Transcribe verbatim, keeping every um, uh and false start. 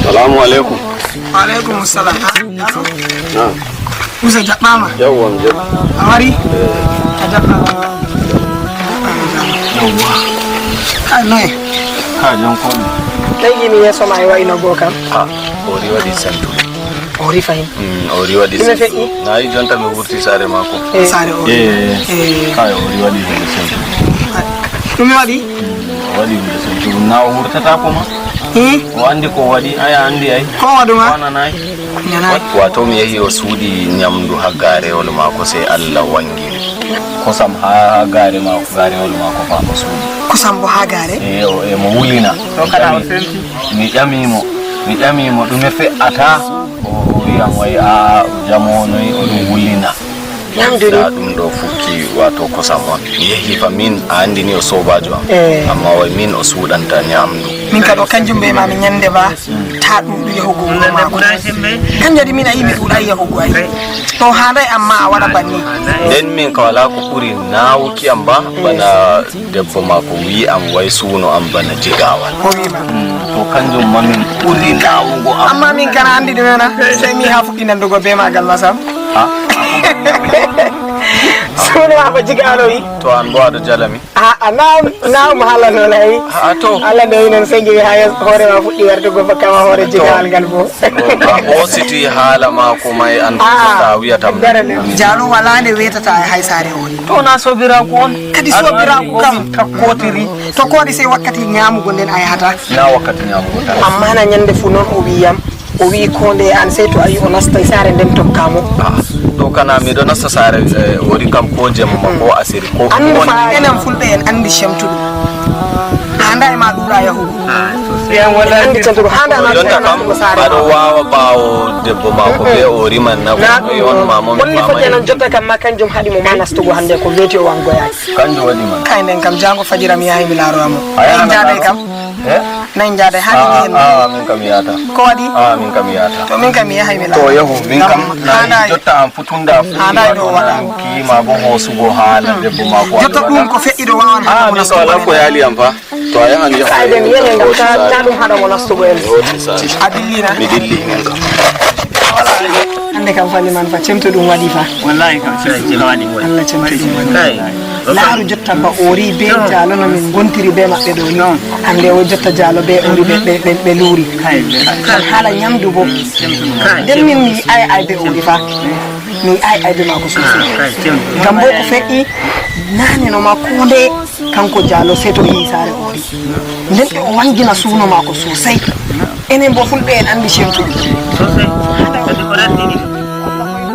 Salamu aleykum. Wa aleykum salam. Naam. Usa jaɓɓaama. Yawwa, mi jaɓɓi. A wari? A jaɓɓaama. Yawwa. Ka noye? Ka jam ko mi. Nayi mi yeeso ma e wayno go kam. Ha, o ri waɗi sentu. O ri fayin. Mm, o ri waɗi sentu. Ɗume feƴƴi? Nayi jonta mi wurti saare maako. Eh. Saare o. Eh. Eh. Kayo o ri waɗi sentu. Ɗume waɗi? O waɗi hunde senturu na o wurtata ko ma. Hmm? O andi ko waɗi, aya andi ay. Ko waɗuma? Wananay. Nanay. Wato mi yehi o suuɗi nyamdu ha garewol maako, sey Allah wangini. Kosam ha garewol maako, garewol maako fa o suuɗi. Kosam bo ha gare? E o e mo wulina. To kada o senti. Mi ƴami mo, mi ƴami mo ɗume fe'ata. O o wi'am wai a jamo noy o ɗum wulina. Nyamdu ni. Nda ɗum ɗo fukki wato kosam on. Mi yehi fa min a andi ni o sobajo am. Eh. Amma wai min o suɗanta nyamdu. Min ka ɗo kanjum be ma mi nyande ba ta ɗuɗu yahugo wuro mako. Kanja di min a yi mi ɗuɗai yahugo ai. To handai amma a waɗa banni. Nden min ka wala ko ɓuri nawuki am ba bana debbo mako wi am wai suno am bana jigawal. Ko wi ma. To kanjum ma min ɓuri nawugo am. Amma min kana andi ɗum ena. Sai mi ha fuɗɗi nandugo be magal masam. Ha? Suno ma ko jigalo wi. To an bo aɗo jalami. A a na na mo hala no lai. Ha to. Hala no wi non sai ngi ha yes hore ma fuɗɗi wartugo ba kama hore jigawal gal bo. A hositi hala mako mai an ta wiyata. Jalo wala ne wetata hay sare o. To na sobiraku on. Kadi sobiraku kam. Takkotiri. To kodi sai wakkati nyamugo nden a yahata. Na wakkati nyamugo tan. Amma na nyande fu non o wiyam. O wi ko nde an sai to ayi o nasta e sare nden tokka mo. Ah, to kana miɗo nasta sare eh, wori kam ko jemma ko asiri ko. Andu fa enen fulɓe en andi shemtuɗo. Handa e ma ɗuɗa yahugo. Andi shemtuɗo handa ma. Jonta kam aɗo wawa ɓawo debbo mako be o riman na ko on mamo mi. Holli fo kenan jotta kam ma kanjum haɗi mo ma nastugo hande ko weti o wangoyaki. Kanjum waɗi man. Kay nden kam jango fajira mi yahay mi laroya mo. Nayi jaade kam. Eh? Nayi jaade ha ni. Ah, min kam yata. Ko waɗi? Ah, min kam yata. To min kam yahay mi laroya. To yahu min kam nayi jotta am fu tunda fu. Handa do waɗa. Kima bo hosugo hala debbo mako. Jotta ɗum ko feƴƴi ɗo wawan. Ah, min so wala ko yali am fa. To a yahan yahu. Ay de mi yele ngam ta ta ɗum haɗa mo nastugo en. A dillina. Mi dilli min kam. Hande kam fali man fa cemto ɗum waɗi fa. Wallahi kam sai kila waɗi. Allah cemto ɗum waɗi. Laaru jotta ba ori be jalo no min gontiri be maɓɓe ɗo ni. Hande o jotta jalo be ori ɓe ɓe ɓe luuri. Kan hala nyamdu bo. Nden min mi ay ay be ori fa. Mi ay ay be mako sosai. Gam bo ko feƴƴi nane no ma kunde. Kanko jalo seto yehi sare ori nden ɓe o wangina suno mako sosai. Enen bo fulɓe en andi cemtuɗi. Sosai. Kadi ko raddini.